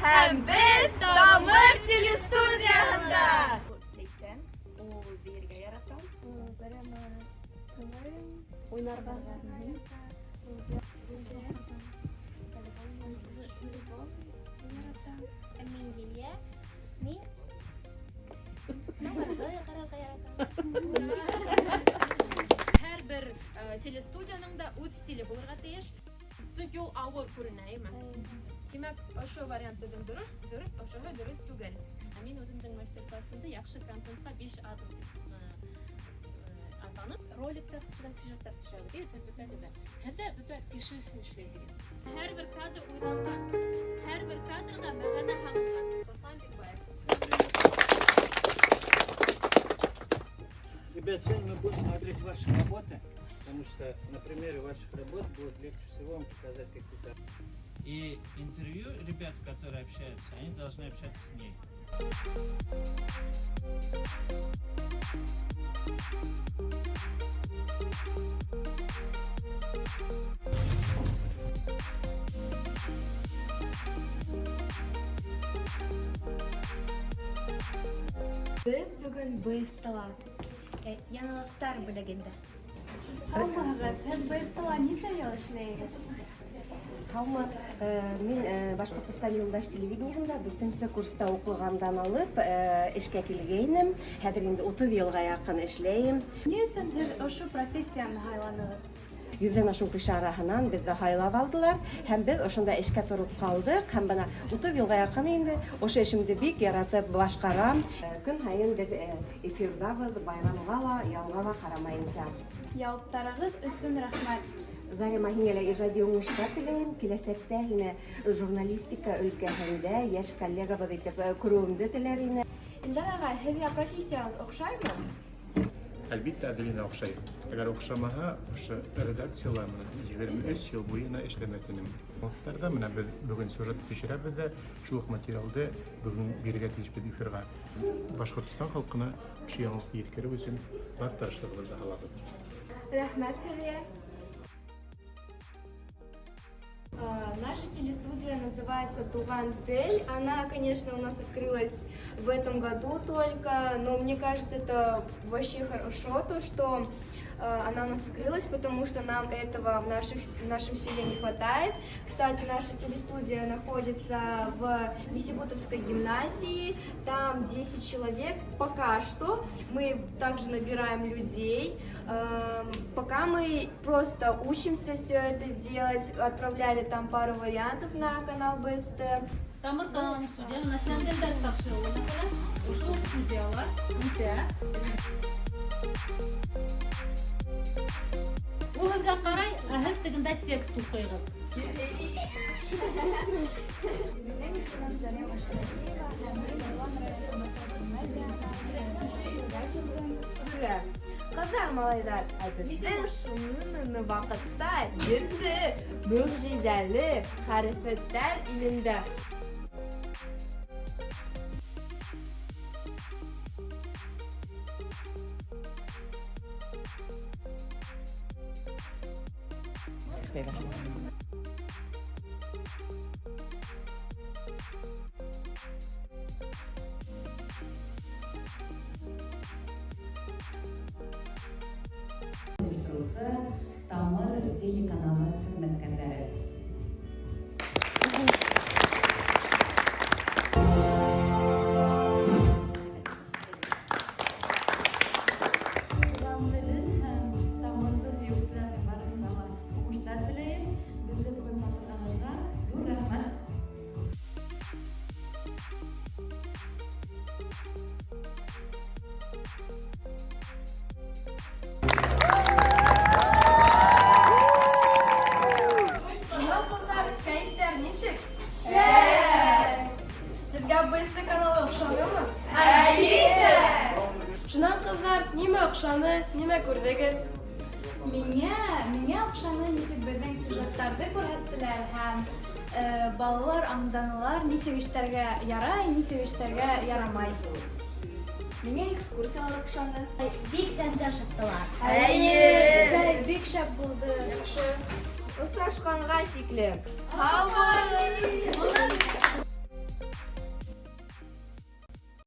Һәм беҙ Тамыр телестудияһында! Ләйсән, ул бейергә ярата. Зарема тыңлай, уйнарға. Ярата. Ә мин Лилия. Мин номерҙы ҡарарға яратам. Һәр бер телестудияның да үҙ стиле булырға тейеш. Сөнки ул ауыр күренә, әйме? Тимәк, ошо вариант беҙҙең дөрөҫ, дөрөҫ, ошоһо дөрөҫ түгел. Ә мин үҙемдең мастер-классымды яҡшы контентҡа 5 аҙым тип атаным. Роликтар төшөрәм, сюжеттар төшөрәбеҙ. Һеҙ бөтәгеҙ ҙә. Һеҙ ҙә бөтә кеше өсөн эшләйһегеҙ. Һәр бер кадр уйланған, һәр бер кадрға мәғәнә һалынған. Руслан Бикбаев. Ребят, сегодня мы будем смотреть ваши работы, потому что на примере ваших работ будет легче всего вам показать какие-то. И интервью ребят, которые общаются, они должны общаться с ней. Беҙ бөгөн БСТ-ла. Яңылыҡтар бүлегендә. Һаумыһығыҙ, һеҙ БСТ-ла нисә йыл эшләйһегеҙ? Һаумы, мин Башҡортостан юлдаш телевидениеһында дүртенсе курста уҡығандан алып эшкә килгәйнем. Хәҙер инде 30 йылға яҡын эшләйем. Ни өсөн һеҙ ошо профессияны һайланығыҙ? Йөҙҙән ашыу кеше араһынан беҙҙе һайлап алдылар һәм беҙ ошонда эшкә тороп ҡалдыҡ һәм бына 30 йылға яҡын инде ошо эшемде бик яратып башҡарам. Көн һайын беҙ эфирҙабыҙ, байрамға ла, ялға ла ҡарамайынса. Яуаптарығыҙ өсөн рәхмәт. Зарема, һиңә лә ижади уңыштар теләйем. Киләсәктә һине журналистика өлкәһендә йәш коллегабыҙ итеп күреүемде теләр инем. Илдар ағай, һеҙгә профессияғыҙ оҡшаймы? Әлбиттә, Аделина, оҡшай. Әгәр оҡшамаһа, ошо редакцияла бына 23 йыл буйына эшләмәҫ инем. Ваҡыттарҙа бына беҙ бөгөн сюжет төшөрәбеҙ ҙә, шул уҡ материалды бөгөн бирергә тейешбеҙ эфирға. Башҡортостан халҡына ошо яңылыҡты еткереү өсөн бар тырышлығыбыҙҙы һалабыҙ. Рәхмәт һеҙгә. Наша телестудия называется Туған тел. Она, конечно, у нас открылась в этом году только, но мне кажется, это вообще хорошо, то, что она у нас открылась, потому что нам этого в нашем селе не хватает. Кстати, наша телестудия находится в Месягутовской гимназии, там 10 человек пока что. Мы также набираем людей. Пока мы просто учимся все это делать, отправляли там пару вариантов на канал БСТ. Тамыр каналының студия, мына сәндәлдәр тапшырыуы, мәҫәлән, ошол студиялар үтә. Ул һеҙгә ҡарай, ә һеҙ тегендә текст уҡыйғыҙ. Минең исемем Зарема Шәрәфиева һәм мин Нурлан районы Мосол гимназияһына уҡырға килдем. Ҡыҙҙар, малайҙар, ә беҙҙең шуны ваҡытта етте мөғжизәле хәрефәттәр илендә. Эшләй башланы. Ойоштороусы Тамыр телеканалы хеҙмәткәрҙәре. Туған телен һәм тамырҙы һөйөүсе барыһына ла уңыштар теләйем. Беҙҙе бөгөн саҡырғанығыҙға ҙур рәхмәт. Шунан, ҡыҙҙар, кәйефтәр нисек? Шәп! Һеҙгә БСТ каналы оҡшанымы? Әлбиттә! Шунан, ҡыҙҙар, нимә оҡшаны, нимә күрҙегеҙ? Миңә оҡшаны, нисек беҙҙең сюжеттарҙы күрһәттеләр һәм балалар аңданылар, нисек эшләргә ярай, нисек эшләргә ярамай. Миңә экскурсиялар оҡшаны. Бик тәмле ашаттылар. Эйе! Сәй бик шәп булды. Яҡшы. Осрашҡанға тиклем. Һау булығыҙ!